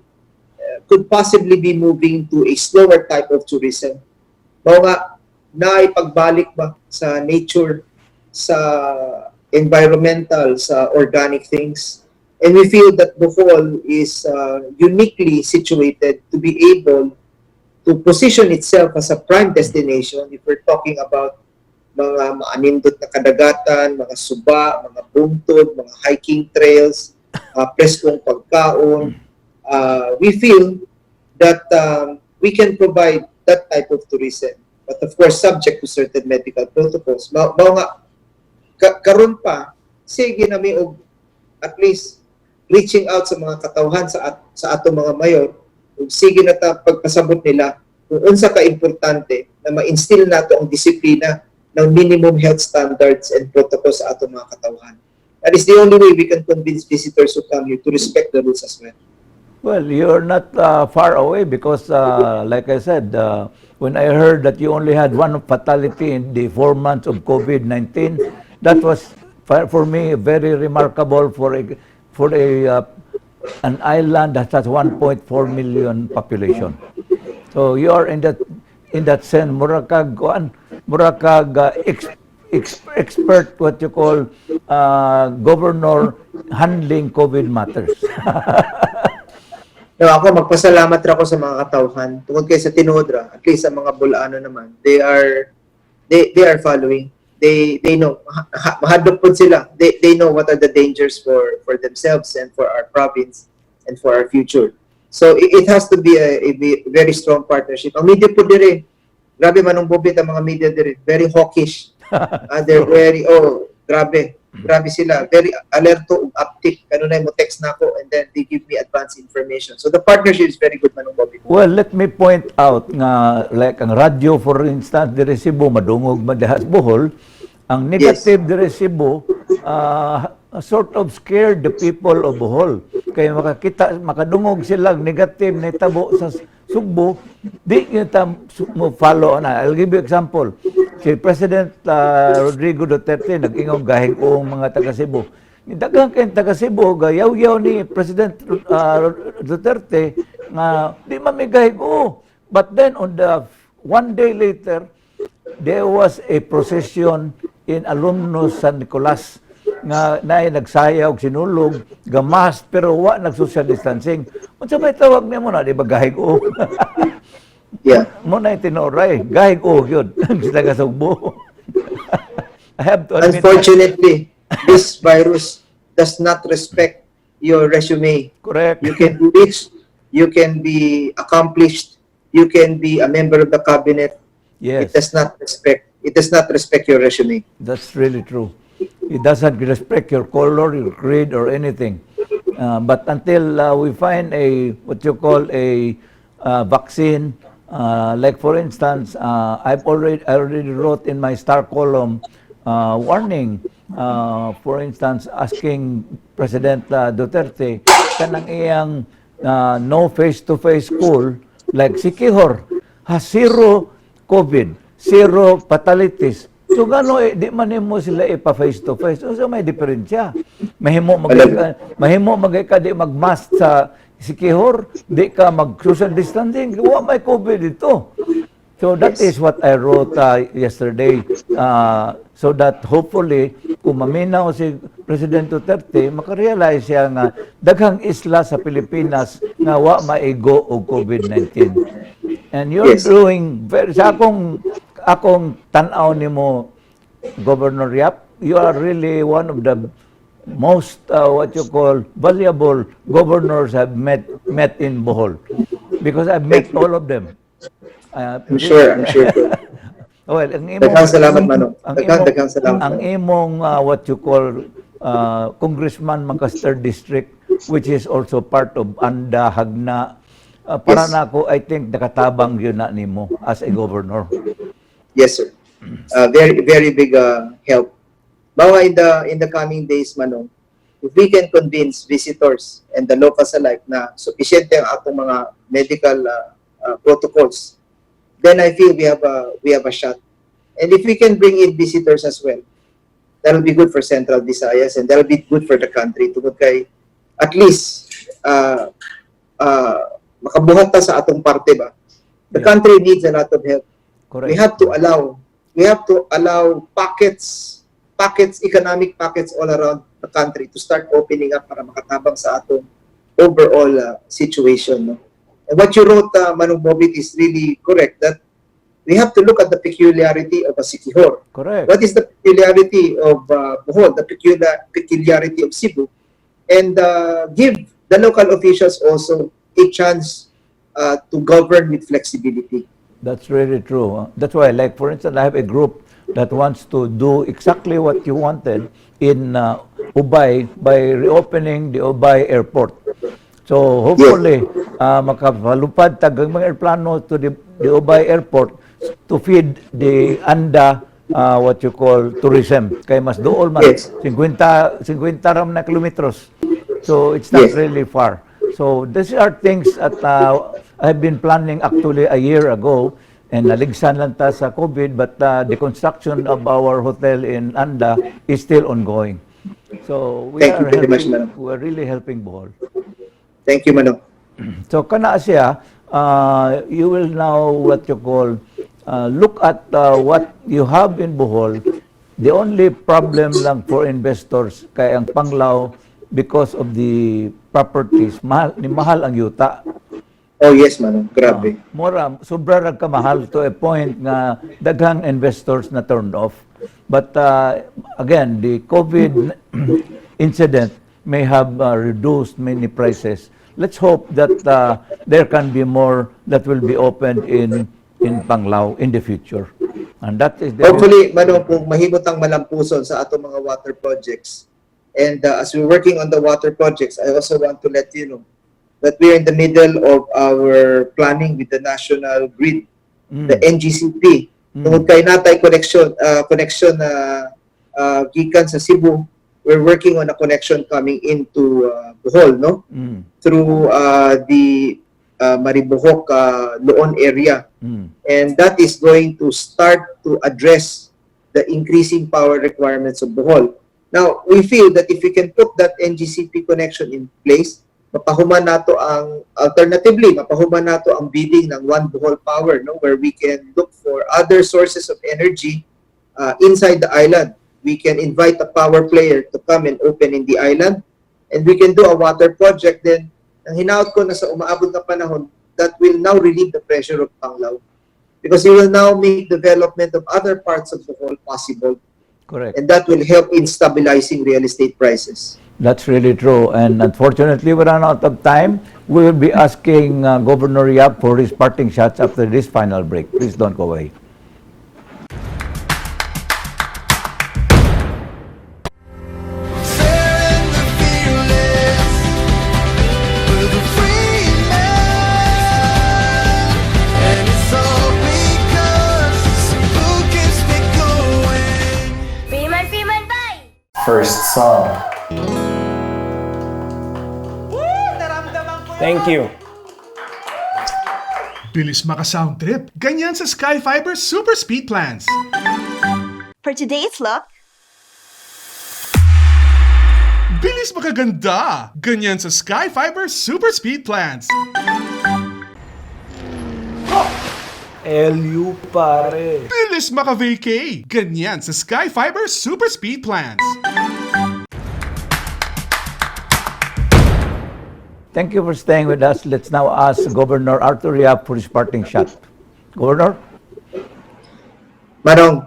could possibly be moving to a slower type of tourism. Mao nga, naay pagbalik ba sa nature, sa environmental, sa organic things. And we feel that Bohol is uniquely situated to be able to position itself as a prime destination if we're talking about mga maanindot na kadagatan, mga suba, mga bungtod, mga hiking trails, preskong pagkaon. We feel that we can provide that type of tourism. But of course, subject to certain medical protocols. Mao nga, karon pa, sige na mi og at least reaching out sa mga katawhan sa ato mga mayor ug sige na ta pagpasabot nila kung unsa ka importante na ma-instill nato ang disiplina ng minimum health standards and protocols sa ato mga katawhan. That is the only way we can convince visitors who come here to respect the rules as well. Well, you're not far away because, like I said, when I heard that you only had one fatality in the 4 months of COVID-19, that was for me very remarkable for a an island that has 1.4 million population. So you are in that sense, mura kag kuan, mura kag expert, what you call governor handling COVID matters. No, ako magpasalamat ra ko sa mga katawhan tungod kay sa tinuod ra, at least sa mga Bol-anon naman, they are following. They know mahadlok pud sila. They know what are the dangers for themselves and for our province and for our future. So it has to be a very strong partnership. Ang media pud dire, grabe, Manong Bobit, ang mga media dire, very hawkish. They're very, oh, grabe. Grabe sila. Very alerto ug uptick. Kanunay mo text nako and then they give me advance information. So the partnership is very good, Manong Bobby. Well, let me point out nga like ang radyo, for instance, diri Cebu madungog man diha sa Bohol, ang negative diri Cebu sort of scared the people of Bohol. Kay makakita, makadungog sila negative na itabo sa Sugbo, di kita mo follow na. I'll give you example. Si President Rodrigo Duterte nag-ingong gahig-ong mga taga Cebu. Daghang kay taga Cebu gayaw-yaw ni President Duterte nga di man mi gahig-o. But then on the one day later, there was a procession in Alumnos San Nicolas nga naay nagsayaw og sinulog, gamas pero wa nag social distancing. Unsa may tawag nimo na, di ba gahig-o? Mao na tinuoray, gahig-o gyud sa taga Sugbo. I have to admit that. Unfortunately, this virus does not respect your resume. Correct. You can be rich, you can be accomplished, you can be a member of the cabinet. It does not respect your resume. That's really true. It doesn't respect your color, your creed, or anything. But until we find a what you call a vaccine, like for instance, I already wrote in my Star column warning, for instance, asking President Duterte kanang iyang no face-to-face school like Siquijor has zero COVID, zero fatalities. So gano eh, di man nimo sila ipa face to face. Unsa may diferensya? Mahimo magay ka di mag-mask sa Siquijor, di ka mag social distancing, wa may COVID dito. So that is what I wrote yesterday. So that hopefully, kung maminaw si President Duterte, makarealize siya nga daghang isla sa Pilipinas nga wa maigo og COVID-19. And you're doing very, sa akong tan-aw nimo, Governor Yap, you are really one of the most what you call valuable governors I've met in Bohol because I've met all of them. I'm sure. Well, ang imong Daghang salamat, Manong. ang Daghang salamat. Ang imong what you call Congressman Macaster District, which is also part of Anda, Jagna, Para nako, I think nakatabang gyud na nimo as a governor. Yes, sir. Very, very big help. Bawa in the coming days, Manong, if we can convince visitors and the locals alike na sufficient ang atong mga medical protocols, then I feel we have a shot. And if we can bring in visitors as well, that'll be good for Central Visayas and that'll be good for the country. Tungod kay at least makabuhat ta sa atong parte ba. The country needs a lot of help. Correct. We have to allow pockets, economic pockets all around the country to start opening up para makatabang sa atong overall situation, no? And what you wrote, Manong Bobit, is really correct that we have to look at the peculiarity of a Siquijor. Correct. What is the peculiarity of Bohol, the peculiarity of Cebu, and give the local officials also a chance to govern with flexibility. That's really true. That's why, like, for instance, I have a group that wants to do exactly what you wanted in Ubay by reopening the Ubay Airport. So hopefully, makapalupad tag ang mga eroplano to the Ubay Airport to feed the Anda, what you call tourism. Kay mas duol man, 50, 50 ram na kilometros. So it's not really far. So these are things that I've been planning actually a year ago and naligsan lang ta sa COVID, but the construction of our hotel in Anda is still ongoing. So we Thank you are very much, helping, Manong. We are really helping Bohol. Thank you, Manong. So kana siya, you will now, what you call, look at what you have in Bohol. The only problem lang for investors kay ang Panglao, because of the properties, mahal, ni mahal ang yuta. Oh yes, Manong. Grabe. Ah, mura, sobra ra kamahal to a point nga daghang investors na turned off. But again, the COVID incident may have reduced many prices. Let's hope that there can be more that will be opened in Panglao in the future. And that is the Hopefully, Manong, kung mahimot ang malampuson sa atong mga water projects. And as we're working on the water projects, I also want to let you know that we are in the middle of our planning with the national grid, the NGCP. Tungod kay naa tay connection na gikan sa Cebu, we're working on a connection coming into Bohol, no? Through the Maribojoc, Loon area. And that is going to start to address the increasing power requirements of Bohol. Now, we feel that if we can put that NGCP connection in place, mapahuman nato ang alternatively, mapahuman nato ang bidding ng One Bohol Power, no, where we can look for other sources of energy inside the island. We can invite a power player to come and open in the island and we can do a water project. Then ang hinaot ko na sa umaabot na panahon, that will now relieve the pressure of Panglao because it will now make development of other parts of Bohol possible Correct. And that will help in stabilizing real estate prices. That's really true. And unfortunately, we run out of time. We will be asking Governor Yap for his parting shots after this final break. Please don't go away. Sharing the fearless with a free man, and it's all because Cebu keeps me going. Freeman, Freeman, bye! First song. Thank you. Bilis maka-sound trip. Ganyan sa Sky Fiber Super Speed Plans. For today's look, Bilis makaganda. Ganyan sa Sky Fiber Super Speed Plans. LU pare. Bilis maka-vacay. Ganyan sa Sky Fiber Super Speed Plans. Thank you for staying with us. Let's now ask Governor Arthur Yap for his parting shot. Governor? Manong,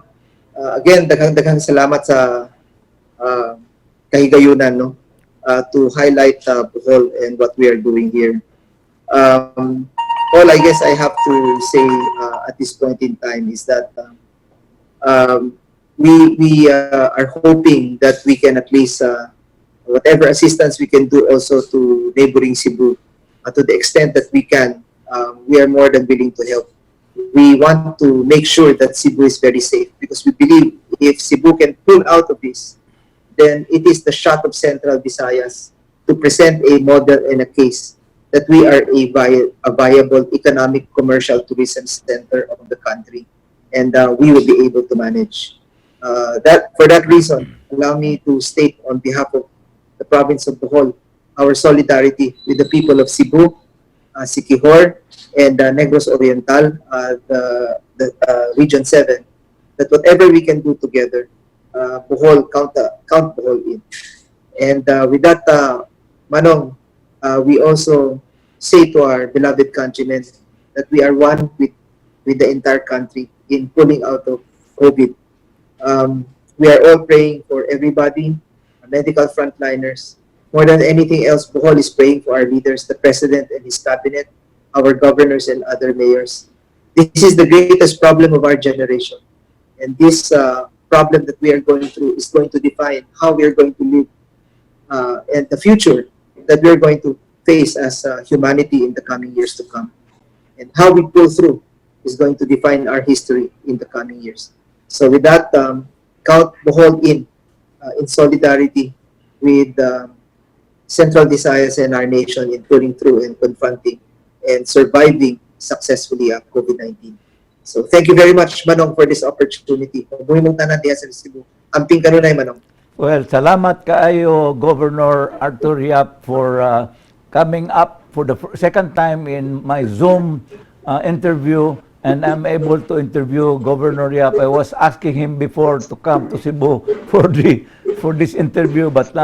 again, daghang-daghang salamat sa kahigayunan, no, to highlight Bohol and what we are doing here. All I guess I have to say at this point in time is that we are hoping that we can at least whatever assistance we can do also to neighboring Cebu. To the extent that we can, we are more than willing to help. We want to make sure that Cebu is very safe because we believe if Cebu can pull out of this, then it is the shot of Central Visayas to present a model and a case that we are a viable economic commercial tourism center of the country and we will be able to manage. That for that reason, allow me to state on behalf of the province of Bohol our solidarity with the people of Cebu, Siquijor, and Negros Oriental, the Region 7, that whatever we can do together, Bohol, count Bohol in. And with that, Manong, we also say to our beloved countrymen that we are one with the entire country in pulling out of COVID. We are all praying for everybody, medical frontliners. More than anything else, Bohol is praying for our leaders, the president and his cabinet, our governors and other mayors. This is the greatest problem of our generation. And this problem that we are going through is going to define how we are going to live and the future that we are going to face as humanity in the coming years to come. And how we pull through is going to define our history in the coming years. So with that, count Bohol in solidarity with Central Visayas and our nation in pulling through and confronting and surviving successfully COVID-19. So thank you very much, Manong, for this opportunity. Mabuhi mong tanan diha sa Cebu. Amping kanunay, Manong. Well, salamat kaayo, Governor Arthur Yap, for coming up for the second time in my Zoom interview, and I'm able to interview Governor Yap. I was asking him before to come to Cebu for this interview, but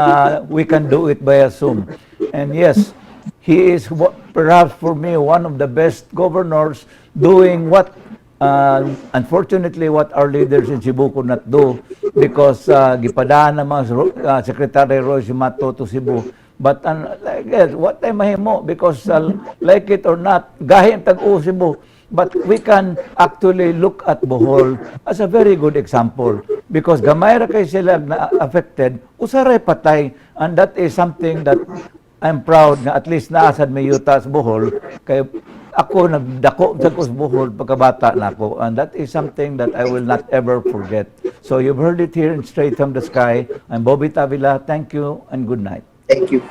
we can do it via Zoom. And yes, he is perhaps for me one of the best governors doing what unfortunately what our leaders in Cebu could not do because gipadaan naman si Secretary Roy Cimatu to Cebu. But like, yes, what tay mahimo because like it or not, gahi ang tag-o Cebu. But we can actually look at Bohol as a very good example because gamay ra kay sila na affected, usa ray patay, and that is something that I'm proud nga at least naa sad may yuta sa Bohol kay ako nagdako sa ko sa Bohol pagkabata nako, and that is something that I will not ever forget. So you've heard it here in Straight from the Sky. I'm Bobby Tavila. Thank you and good night. Thank you.